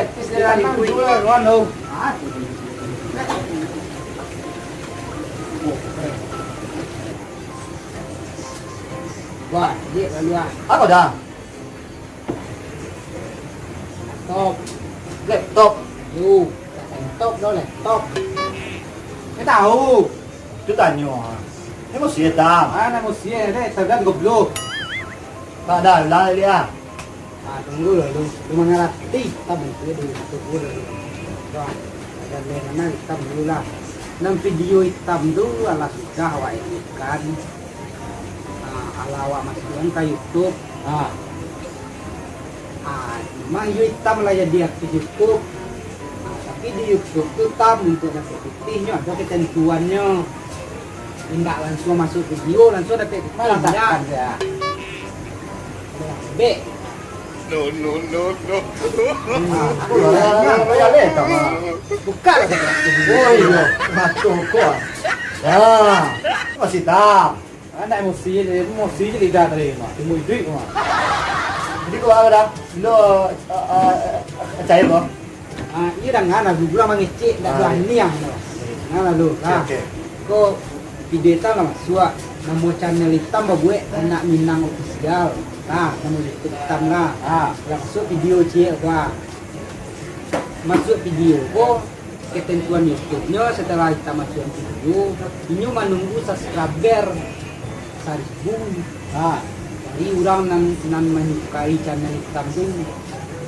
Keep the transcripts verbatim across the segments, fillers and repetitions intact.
Iya, tis dari lanang dulu lah, kawan, lo. Wah, dia lalu ah. Apa dah? Laptop. Laptop. Yo, laptop dah, laptop. Saya tahu. Tu tanyo ah. Ni musti hitam. Mana musti ya, deh, terang goblok. Tak ada, ulang lagi ah. Ah, tunggu dulu, lu mangarati hitam itu ya dulu, tunggu dulu. Tuh, ada leh mana hitam dulu lah. Nan video hitam tu alah sudah awak editkan. Ah, alah awak masukan ka YouTube. Ah. Ah, memang iyo hitam lah jadi artis YouTube. Ah, tapi di YouTube tu tam untuk dapek pitihnyo ada ketentuannyo. Indak langsung masuk video, langsung dapek pitihnyo. Malah takkan ya. Lambek. No, no, no, no. Buka lah. Oh iyo, matuh kau. Ya, masih tam. Anak emosi je, emosi je lidah tadi mah. Timbul iduik mah. Jadi kau apa dah? Lo, eh, eh, cair kau? Ah, iyo dah ngana dulu lah mangecek, dah Ah, iyo. Berani yang tu. Ngana lu. Oke, Nah, oke. Kau video hitam lah masuak. Namo channel hitam babuek Anak Minang Official. Nah, namo YouTube hitam lah. Ah. Lah masuak video ciek gua. Masuak video ko, ketentuan YouTube-nyo, setelah hitam masuak video, inyo manunggu subscriber saribu. Ha, dari urang nan, nan manyukai channel hitam tu,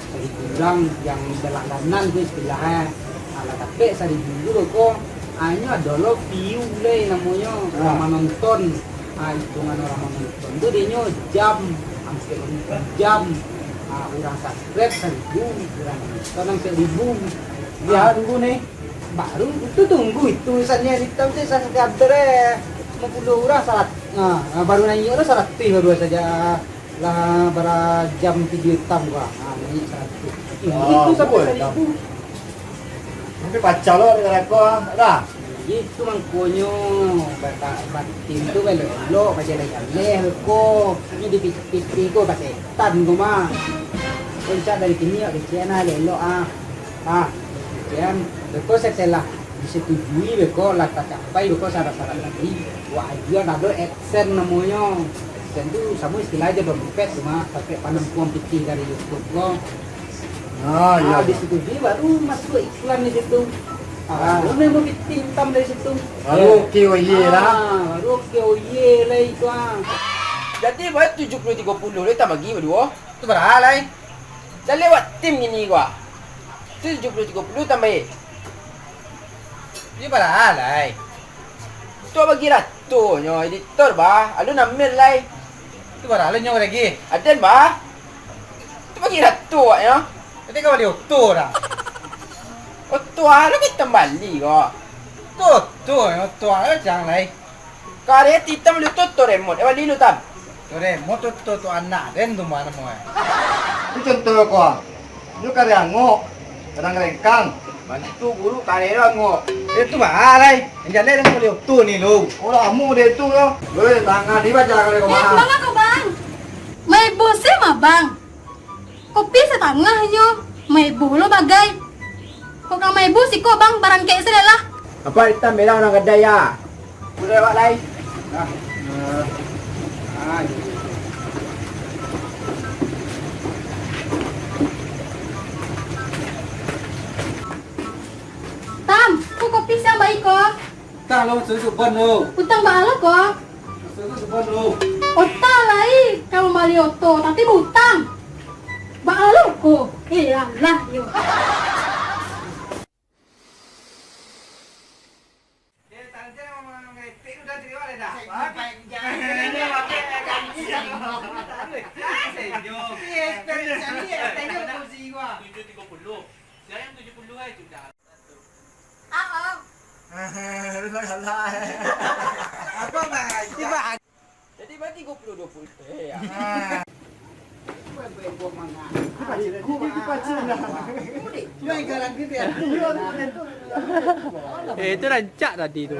saribu urang yang balangganan tu istilahnyo. Alah dapek saribu tu ko, hanyo ado lo view lai namonyo, urang Ha. manonton. Ah, itungan urang manonton tu dinyo jam, hampir jam. Ah, urang subscribe saribu, urang manonton hampir ribu. Ya, tunggu ni. Baru itu tunggu itu, misalnya di tam tu subscriber eh, lima puluh urang sarat. Ah, ah, baru naik tu saratus baru saja lah bara jam video tam gua. Ah, naik saratus. Ini Ah, itu sampai buat saribu. Tapi pacah lo dengan aku, ah. Dah. Itu mangkonyo, bata-, batin tu elok-elok, bajaleh-jaleh ko. Ini di pitih-pitih ko, basetan ko mah. Ko cak dari kini, awak kecekan lah, elok-elok ah. Ah, kecekan. Beko setelah disetujui, beko lah tacapai, beko syarat-syarat tadi. Wah, ajuan ado AdSense namonyo. AdSense tu samo istilah jo dompet, cuma pakai panampuan pitih dari YouTube ko. Ah, iya, Ah, iya. Disetujui baru masuk iklan di situ. Ah, Ah. Baru memang pitih hitam dari situ. Baru oke, oh, iya lah. Ah, baru oke, oh, iya lah itu, ah. Jadi, bah, tujuh puluh tiga puluh lah, tambah lagi baduo. Tu bara lai. Dah lewat tim gini gua. Tu tujuh puluh tiga puluh tambah. Iyo bara lai. Tu bagi ratonyo editor, bah. Alun ambil lai. Tu bara lai nyo lagi. Aden, bah. Tu bagi rato awaknyo. Tadi kau bali oto dah. Oto ah, lo kita bali ko. Tu oto, oto ah, jangan lai. Kareh ti tam lu tu, tu remote. Eh, bali lu tam. Tu remote tu, tu, tu anak den tu mah namo, eh. Tu contoh ko. Lu kareh angok, kadang rengkang. Bantu guru kareh angok. Eh, tu bah, lai. Yang jaleh den boleh tu ni lu. Orang amu dia tu lo. Lu tangan dibaca kareh ko Eh, mah. Manga ko, Bang? Mai bos mah, Bang. Kopi satangah nyo, maibuh lo bagai. Kok ka maibuh siko, Bang, barangkek se lah. Apa hitam merah urang gadai, ya? Udah lewat lai. Nah. Nah. Ah, iya. Tam, ko kopi siang baik ko? Utang lo, susu ban lo. Utang baa lo ko? Susu ban lo. Ota lai, kalau mali oto, tapi bautang. Baa lo ko? Eh, alah, yo. Tujuh tiga puluh. Siapa yang tujuh puluh ai tu dah? Ah, ah. Apa, Bang? Tiba. Jadi berarti dua puluh, dua puluh. Eh, ya. Ah. Buat-buat gua mangan. Dipacik, dipacik lah. Buat jalan gitu ya. Eh, itu rancak tadi tu.